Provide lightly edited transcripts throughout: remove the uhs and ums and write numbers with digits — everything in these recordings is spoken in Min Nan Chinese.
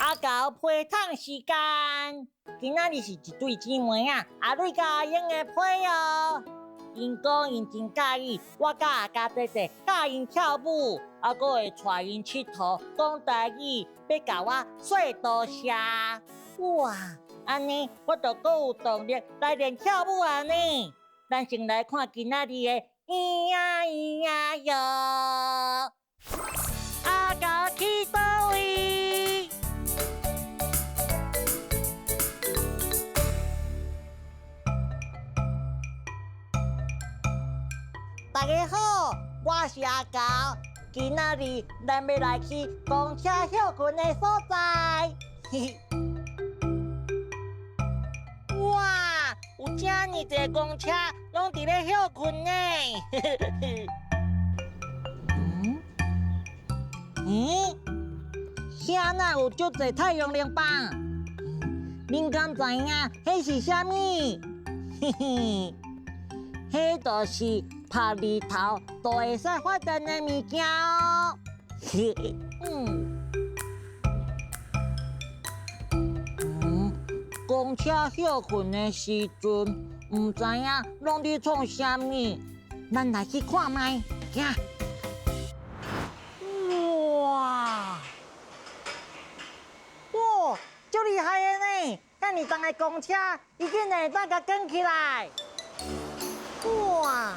阿猴批桶時間，今仔日是一對姊妹仔，阿蕊佮阿英的批哦。𪜶講𪜶真佮意我佮阿嘉姐姐教𪜶跳舞，猶閣會帶𪜶𨑨迌，講台語，欲共我說多謝。哇，按呢我就閣有動力來練跳舞啊呢。咱先來看今仔日的咿呀咿呀喲，阿猴去佗位？大家好，我是阿猴。今仔日咱欲來去公車歇睏的所在。哇，有遮爾濟公車攏佇咧歇睏呢。嗯？咦？遐哪有足濟太陽能板？恁敢知影彼是啥物？嘿嘿，彼就是曬日頭就會使發電的物件哦。嗯。嗯，公車歇睏的時陣，毋知影攏佇創啥物，咱來去看覓，行。哇！哇，足厲害的呢！遮爾重的公車，伊竟然會當共扛起來。哇！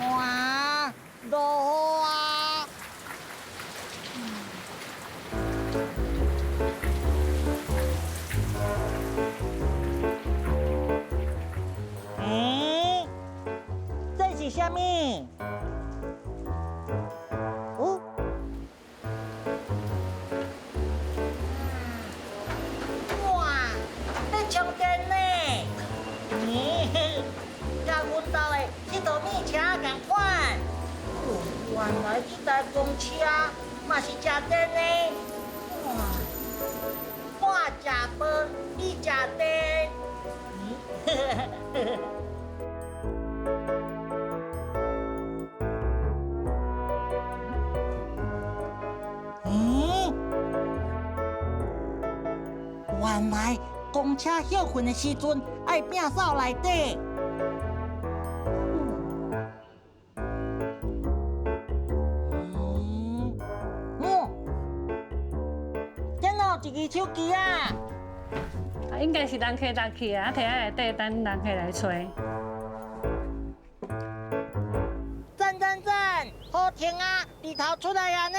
哇，落雨啊！欸，這是啥物？哦，哇，咧充電呢！咦，佮阮兜的鐵道物車仝款。哦，原來這台公車嘛是食電的。哇，我食飯，你食電。嗯，原來公車歇睏的時陣愛摒掃內底。嗯，哦，這哪有一支手機啊？啊，應該是人客落去啊，提仔內底等人客來揣。讚讚讚，好停啊，日頭出來啊呢！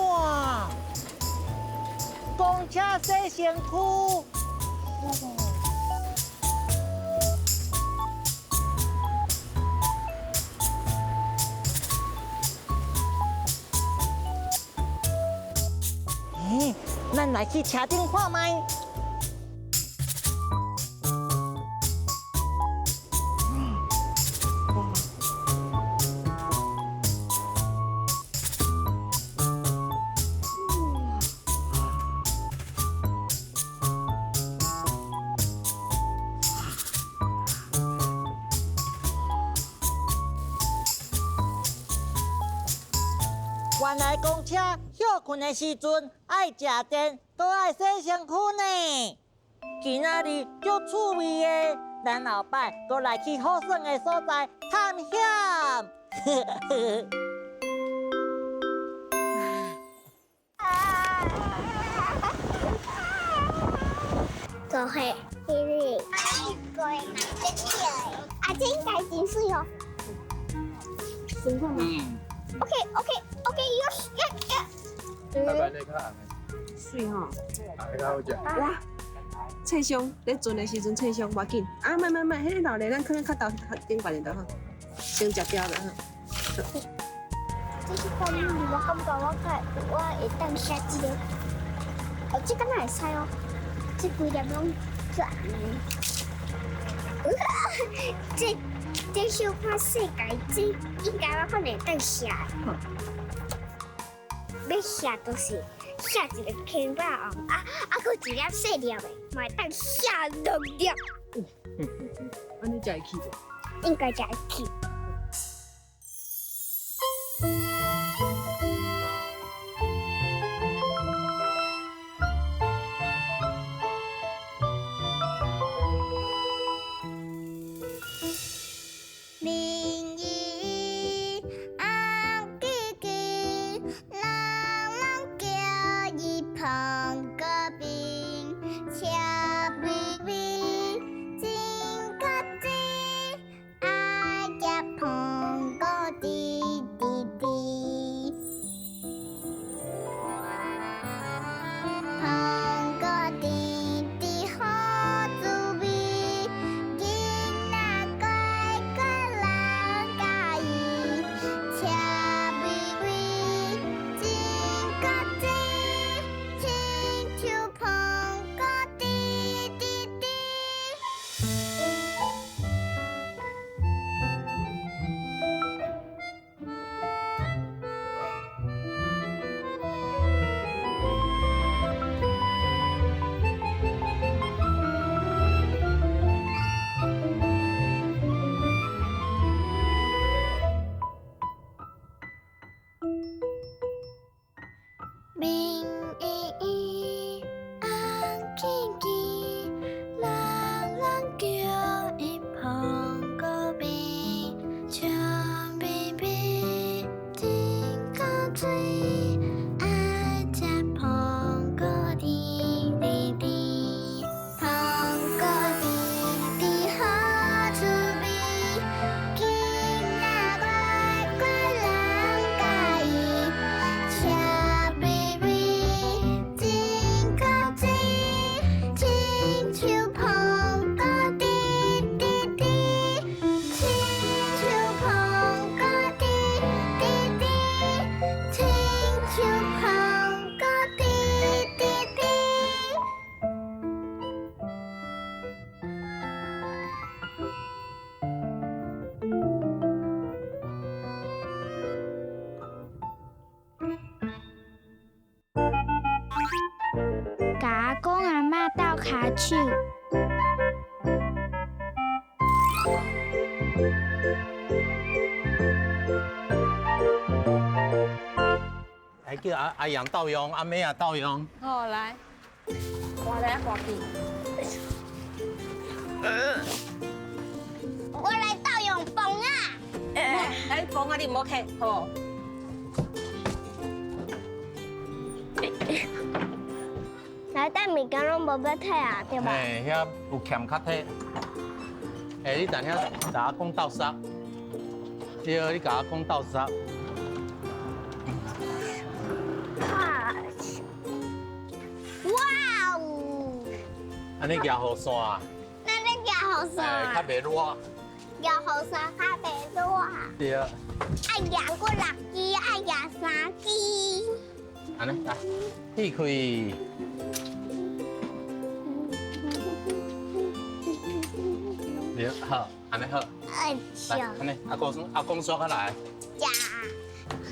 哇，公車洗身軀。欸，咱來去車頂看覓。原來公車歇睏的時陣愛食電，閣愛洗身軀呢。今仔日足趣味的，咱後擺閣來去好耍的所在探險。做伙，因为啊，這應該真媠哦。嗯。 OK OK OK，よし，呀呀。大概你較紅的。媠吼。紅較好食。哇！切傷，咧煎的時陣切傷，無要緊。啊，莫莫莫，彼個老咧，咱可能較豆頂懸的就好，先食掉就好。這是講我感覺我較我會當寫這個，哦，這敢若會使哦，這規粒攏做紅的。這小可細個，這應該我可能會當寫。欲寫就是寫一个坑仔哦，啊啊，閣一粒細粒的，嘛會當寫兩粒。按呢才會去無？應該才會去。明伊紅記記，人攏叫伊彭國斌，笑微微真較濟，愛食蘋果甜甜甜。蘋果甜甜好滋味，囡仔乖乖人佮意，笑微微真較濟，親像蘋果甜甜甜。明伊紅記記，人攏叫伊彭國斌，笑微微真較濟，愛食蘋果甜甜甜，蘋果甜甜好滋味，囡仔乖乖人佮意，笑微微真較濟，親像蘋果甜甜甜，親像蘋果甜甜甜，親像蘋果甜甜甜。佮阿公阿嬤鬥跤手。來叫阿阿楊鬥用，阿妹啊鬥用。好，來，我來掛機。我來鬥用磅仔。來磅仔，你毋好客，好。內底物件攏無欲退啊，對吧？嘿，遐有欠較退。欸，你等遐共阿公鬥捒。對，你共阿公鬥捒。哇哦！按呢舉雨傘啊？那你舉雨傘？欸，較袂熱。舉雨傘較袂熱。對。愛舉過六支，愛舉三支。按呢，來，起開。對，好，按呢好。來，按呢，阿公阿公煞較來。食。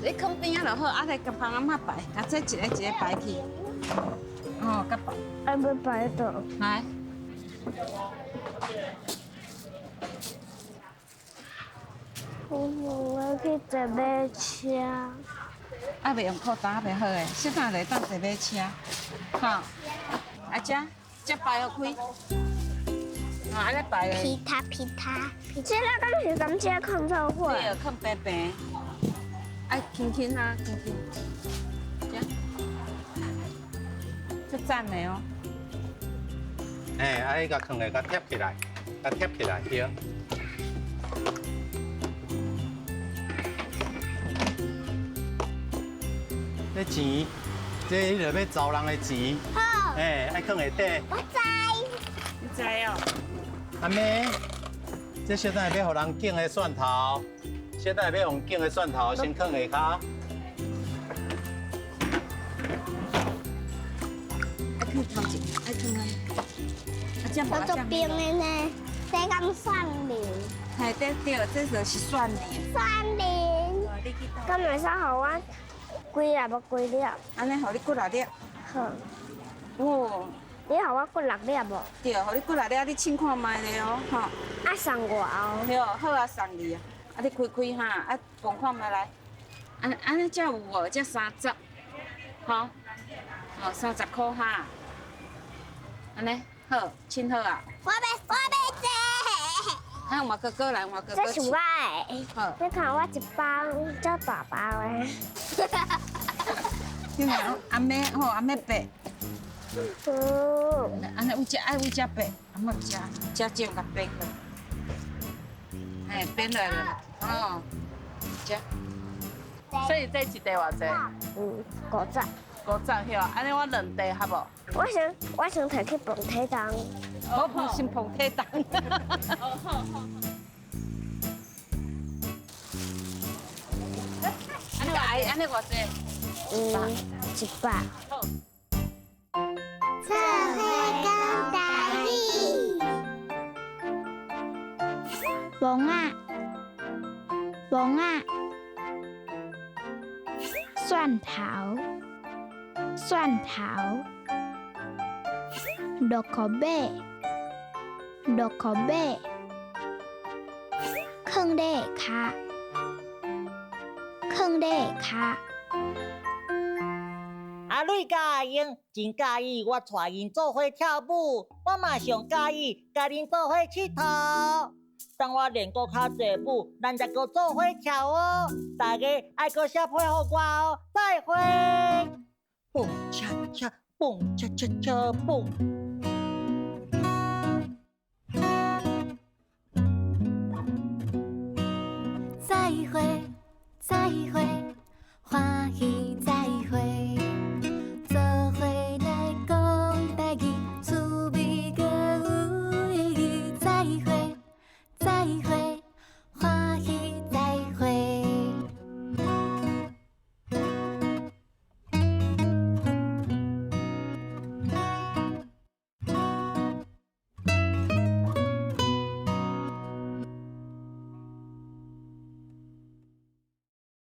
你囥邊仔就好，啊，來共幫阿嬤排，共這一个一个排去。哦，佮排。愛欲排佗。來。我去坐馬車。啊，袂用褲擔，袂好的，適當就會當坐馬車。好，啊這這排予開。啊，按呢排咧。皮塔皮塔，這個敢是感覺囥做伙？對，囥平平。愛輕輕啊，輕輕。這，這讚的哦。嘿，啊，你共囥下，共貼起來，共貼起來，對。這錢，這彼著欲走人的錢。好。嘿，愛囥下底。我知。你知哦。阿妹，這小等下欲予人敬的蒜頭，小等下欲用敬的蒜頭先囥下跤。愛囥頭前，愛囥啊。啊，這我做冰的呢，這講蒜泥。嘿，對對，這就是蒜泥。蒜泥。敢會使予我幾粒無幾粒？按呢，予你幾若粒。好。哦。你予我幾六粒無？對，予你幾六粒，你試看覓咧哦，吼。啊，送我哦。對，好啊，送你啊。啊，你開開哈，啊，磅看覓來。按按呢，才有無？才30，吼，哦，30箍哈。按呢，好，凊好啊。我欲坐。啊，換哥哥來，換哥哥。這是我的。好。你看我一包遮大包的。你看阿妹吼，阿妹白。哦。按呢有遮愛有遮白，阿妹遮遮種共變落。嘿，變落來哦，遮。所以這一袋偌濟？嗯，50。50曉，按呢我兩袋好無？我先提去磅體重。我不先磅體重。哦好好。按呢愛按呢偌濟？嗯，100。好。做伙講台語。磅仔，磅仔，蒜頭，蒜頭，6箍買，6箍買，囥咧下跤，囥咧下跤。阿蕊佮阿英真佮意我帶𪜶做伙跳舞，我嘛上佮意共恁做伙𨑨迌。等我練閣較濟舞，咱再閣做伙跳哦。大家愛閣寫批予我哦，再會。蹦恰恰，蹦恰恰恰，蹦。